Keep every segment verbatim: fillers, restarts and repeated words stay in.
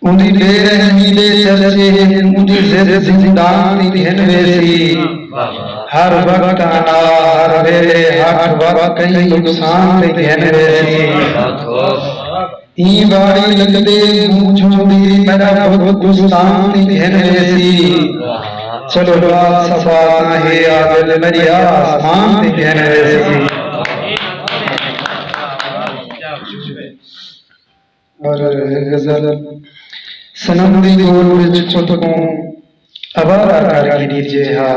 اوندی بے رحمی دے چرچے ہن، اوندی ضد زندان دی گھن ویسی۔ ہر وقت انا، ہر ویلے ہٹ وقت کہیں نقصان تے گھن ویسی۔ ایں واری لڳدے مونجھوں دی میݙا بت بستان تے گھن ویسی۔ چلو بات صفا تاں ہے عادل، میݙی آسمان تے گھن ویسی۔ اور ہک غزل، صنم دی ڳول وچ خود کوں آوارہ کر گھنیجے ہا۔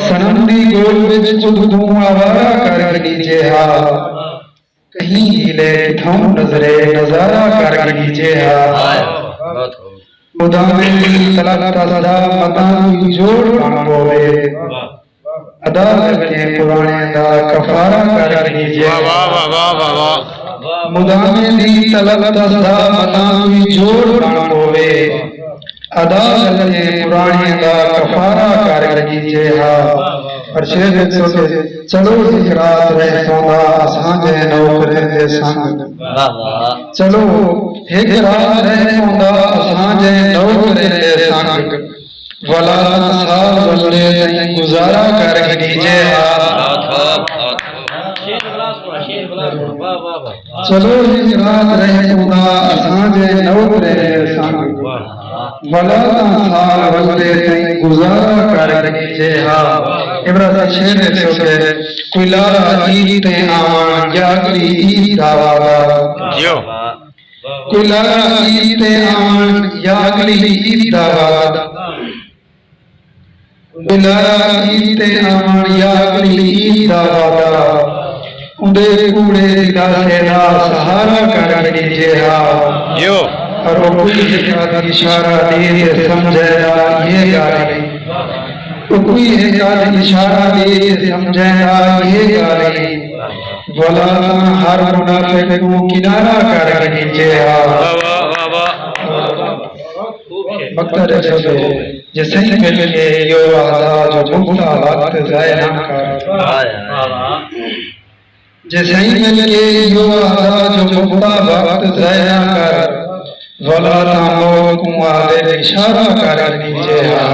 صنم دی ڳول وچ خود کوں آوارہ کر گھنیجے ہا۔ کہیں ہیلے کتھاؤں نظرے نظارہ کر گھنیجے ہا۔ مدامے دی طلب تسدا متاں کوئی جوڑ بݨ پووے۔ ادا لڳیں پراݨیں دا کفارہ کر گھنیجے۔ واہ، واہ، واہ، واہ، واہ، واہ۔ مدامے دی طلب تسدا متاں کوئی جوڑ بݨ پووے۔ ادا لڳیں پراݨیں دا کفارہ کر گھنیجے ہا۔ اور شعر وچ سوچے، چلو ہک رات رہ پوندا اساں جے نوکریں دے سنگ۔ واہ، واہ۔ چلو ہک رات رہ پوندا اساں جے نوکریں دے سنگ۔ ولا تاں سال ولدے تئیں گزارا کر گھنیجے ہا۔ چلو ہک رات رہ پوندا اساں جے نوکریں دے سنگ۔ ولا تاں سال ولدے تئیں گزارا کر گھنیجے ہا۔ عبرت دا شعر ݙیکھو کہ کوئی لارا عید تے آوݨ یا اڳلی عید دا وعدہ۔ جیو۔ کوئی لارا عید تے آوݨ یا اڳلی عید دا وعدہ۔ کوئی لارا عید تے آوݨ یا اڳلی عید دا وعدہ۔ اوندے کوڑے دلاسے دا سہارا کر گھنیجے ہا۔ جیو۔ اور او کوئی ہک ادھ اشارہ ݙے تے سمجھائے ہا ایہ ڳالھ اے۔ او کوئی ہک ادھ اشارہ ݙے تے سمجھائے ہا ایہ ڳالھ اے۔ ولا تاں ہر منافق کوں کنارہ کر گھنیجے ہا۔ واہ، واہ، واہ، واہ۔ مکتر اچھو تے جے سئیں مل کے ایہو آہدا جو مفتا وقت ضائع نہ کر۔ جے سئیں مل کے ایہو آہدا جو مفتا وقت ضائع نہ کر، ولا تاں موت کوں عادل اشارہ کر گھنیجے ہا۔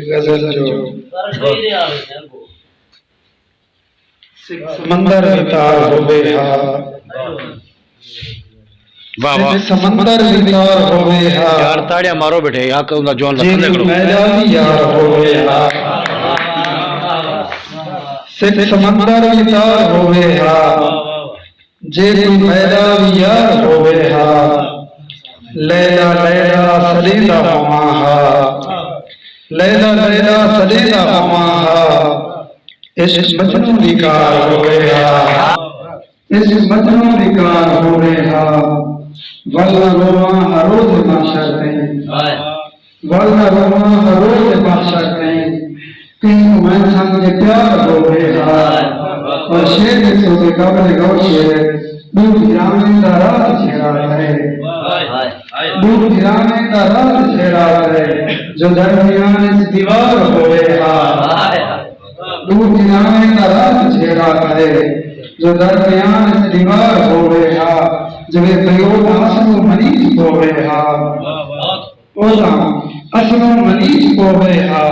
غزل جو سمندر وی تار ہووے ہا۔ واہ، واہ۔ سمندر وی تار ہووے ہا۔ یار، تاڑیاں مارو بیٹھے، آکھ اوندا جوان دا جے تھلے کوئی کرو۔ میݙا وی یار ہووے ہا۔ سکھ سمندر وی تار ہووے ہا۔ جے کوئی میݙا وی یار ہووے ہا۔ لیلا، لیلا سݙیندا ہوواں ہا۔ لیلا، لیلا سݙیندا ہوواں ہا۔ عشق مجنوں دی کار ہووے ہا۔ عشق مجنوں دی کار ہووے ہا۔ ول نہ روواں ہر روز محشر تئیں۔ ول نہ روواں ہر روز محشر تئیں۔ کہیں کوں میں سنگ دے پیار ہووے ہا۔ اور شعر ݙیکھو تے قابل غور شعر ہے۔ ݙو بھراویں دا رات جھیڑا کرے۔ ݙو بھراویں دا رات جھیڑا کرے۔ جو درمیان اچ دیوار ہووے ہا۔ ݙو بھراویں دا رات جھیڑا کرے، جو درمیان اچ دیوار ہووے ہا، جیویں پیو تاں اصلوں منیج ہووے ہا۔ او تاں اصلوں منیج ہووے ہا،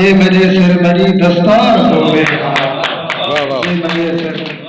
جے میݙے سر میݙی دستار ہووے ہا۔ واہ، واہ۔ جے میݙے سر